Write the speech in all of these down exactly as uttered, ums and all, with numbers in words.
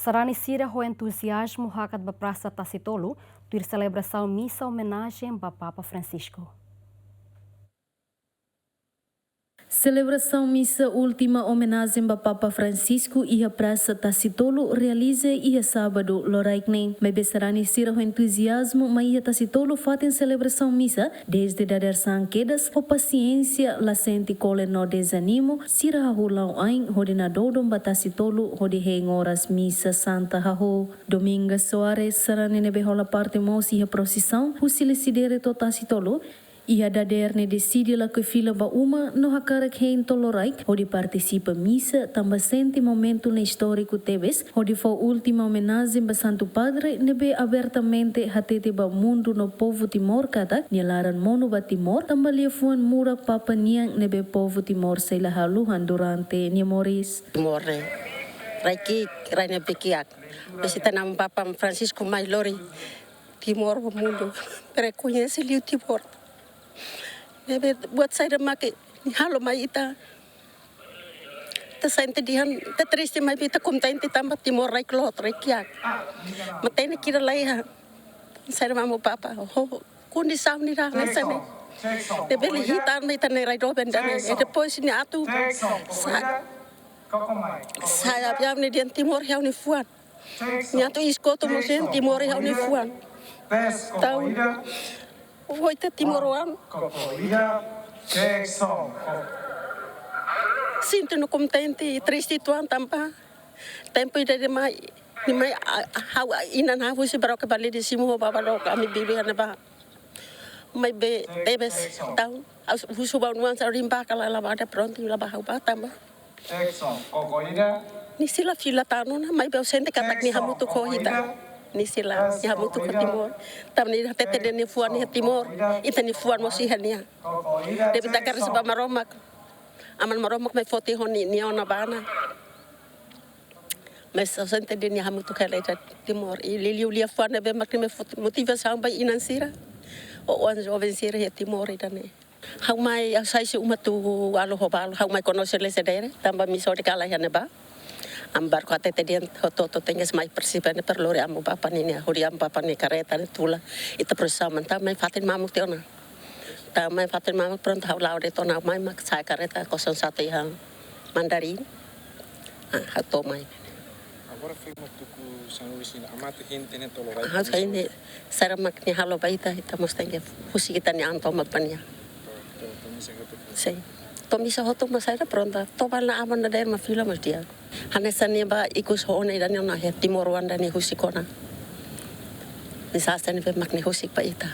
Sarani sira ho entuziazmu hakat ba Prasa Tasitolu, tuir selebrasaun misa omenajen ba Papa Francisco. Selebrasaun misa última omenajen ba Papa Francisco iha Prasa Tasitolu realiza iha sábadu loraik ne'e. Maibé sarani sira ho entuziazmu mai iha Tasitolu fatin selebrasaun misa, dezde dadeer-saan kedas, ho pasiénsia, la sente kole no dezanimo, sira hahú la'o ain hodi nadodon ba Tasitolu hodi hein oras misa santa hahú. Domingas Soares, sarani ne'ebé hola parte mós iha prosisaun husi Lecidere to'o Tasitolu, iha dadeer ne'e deside lakohi fila ba uma no hakarak hein to'o loraik hodi partisipa misa, tanba sente momentu ne'e istóriku tebes, hodi fó última omenajen ba Santu Padre ne'ebé abertamente hatete ba mundu no povu Timor katak nia laran monu ba Timor, tanba liafuan murak Papa nian ne'ebé povu Timor sei la haluhan durante nia moris. Timor ne'e rai ki'ik, rai ne'ebé kiak. Bele hatete Amu Papa Francisco mai lori Timor ba mundu, para koñese liu Timor. Ne'ebé buat saida mak nia halo mai ita. Ita sente dehan, ita triste maibé ita kontente tanba Timor rai kloot, rai kiak. Matenek ida laiha. Saida mak Amu Papa, ho kondisaun ida hanesan ne'e. Ne'ebé liu ita, ita-nia rai doben ida-ne'e. E depois nia atu sa-, sai aviaun ne'e dehan Timor iha ha'u-nia fuan. Nia atu iskotu mós dehan Timor iha ha'u-nia fuan. Entaun, ho ita timoroan sente no kontente, triste uitoan tanba tempu ida-ne'e mai, nia mai, a, a, ha'u, a, inan ha'u husi Baroka Balide simu ho baba dook, ami bibi iha ne'ebá. Maibé tebes, entaun, ha'u husu ba oan-oan sira, rimba kala la bá, prontu la bá ha'u bá tanba nia sei la fila tan ona, maibé ha'u sente katak nia hamutuk ho ita. Nia sei la, nia hamutuk ho Timor. Tanba nia hatete dehan nia fuan iha Timor, ita-nia fuan mós iha nia. Ne'ebé ita agradese ba Maromak. Aman Maromak mai foti ho nia, nia ona bá ona. Mas ha'u sente dehan nia hamutuk hela iha Timor. I liuliu liafuan ne'ebé mak nia mai foti motivasaun ba inan sira, ho oan joven sira iha Timor ida-ne'e. Ha'u mai, ha'u sai husi uma tuku ualu ho balu, ha'u mai konose Lecidere, tanba misa hodi kala iha ne'ebá. Amu Baroka hatete dehan hotu-hotu tenke mai partisipa ne'e para lori Amu Papa ninia, hodi Amu Papa nia karreta ne'e tula ita prosisaun, entaun mai fatin mamuk tiha ona. Entaun mai fatin mamuk prontu ha'u la'o de'it ona, mai mak sa'e karreta kosong satu iha Mandarin. Ah, ha'u to'o mai. Agora firma tuku sanulu-resin-lima, amate hente ne'e to'o loraik. Ah, ha'u hanoin, saida mak nia halo ba ita, ita mós tenke husik ita-nia an tomak ba nia. To'o, to'o, to'o misa hotu. Sin. To'o misa hotu mak saida prontu. To'o ba la aman dadeer mak fila mós di'ak. Hanesan nia bá ikus ho ona ida-ne'e ona, he timoroan ida-ne'e husik ona. Nia sasán ne'ebé mak nia husik ba ita.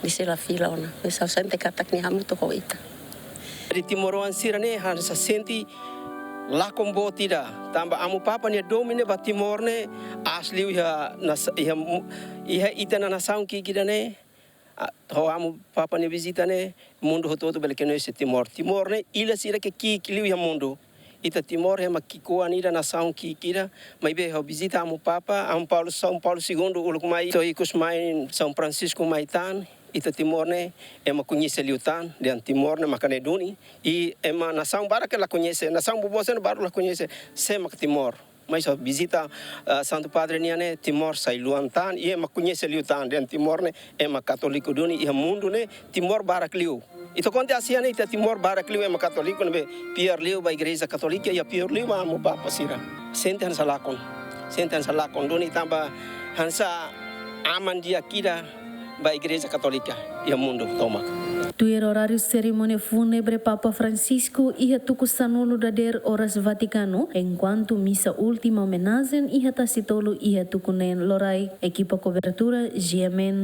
Nia sei la fila ona. Nia sasán sente katak nia hamutuk ho ita. Jadi timoroan sira-ne'e hanesan sente lakon boot ida. Tanba Amu Papa nia domin ne'e ba Timor ne'e aas liu iha nas-, iha mu-, iha ita-nia nasaun ki'ik ida-ne'e. Ah, ho Amu Papa nia vizita ne'e, mundu hotu-hotu bele koñese Timor. Timor ne'e illa sira ke ki'ik liu iha mundu. Ita Timor ema ki'ikoan ida, nasaun ki'ik ida, maibé ha'u vizita Amu Papa, Amu Paulo, São Paulo Segundo uluk mai, to'o ikus mai São Francisco mai tan, ita Timor ne'e ema koñese liután, dehan Timor ne'e maka ne'e duni, i ema nasaun barak la koñese, nasaun boboot sira baru la koñese, sé maka Timor. Mas ha'u vizita, ah, Santu Padre nian ne'e, Timor sai luan tan, i ema koñese liután, dehan Timor ne'e ema katóliku duni, iha mundu ne'e Timor barak liu. Ita konta ASEAN ne'e ita Timor barak liu ema katóliku ne'ebé fiar liu ba Igreja Katólika, i fiar liu ba Amu Papa sira. Sente hanesan lakon, sente hanesan lakon duni tanba hanesan aman di'ak ida ba Igreja Katólika iha mundu tomak. Tuir oráriu serimónia fúnebre Papa Francisco iha tuku sanulu dadeer oras Vatikanu, enkuantu misa última omenajen iha Tasitolu iha tuku neen loraik. Ekipa kobertura, G M N.